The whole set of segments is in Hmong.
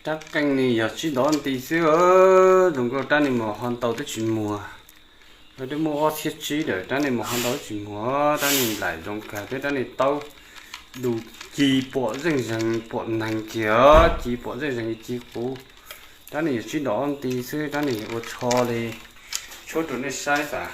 Rab qeej ni yog tsib dos nti xwb, zoo nkauj, rab ni mas ho ntau twb tsis muag. Lawv twb muaj ob txhiab tsib lawm, rab ni mas ho ntau twb tsis muag, rab ni laim zoo kawg thiab rab ni taub du ci pom zeej zeeg pom neeg kiag, ci pom zeej zeeg ci quv. Rab ni yog tsib dos ob nti xwb, rab ni ua tsho li, tshuab rau nej saib tas.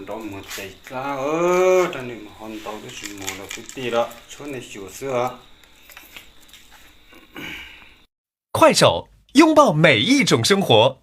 Rov muag tes dlab, rov nws mus ho ntau tab sis muag los kwv tij los tshuav nej xyuas xwb os. 快手，拥抱每一种生活。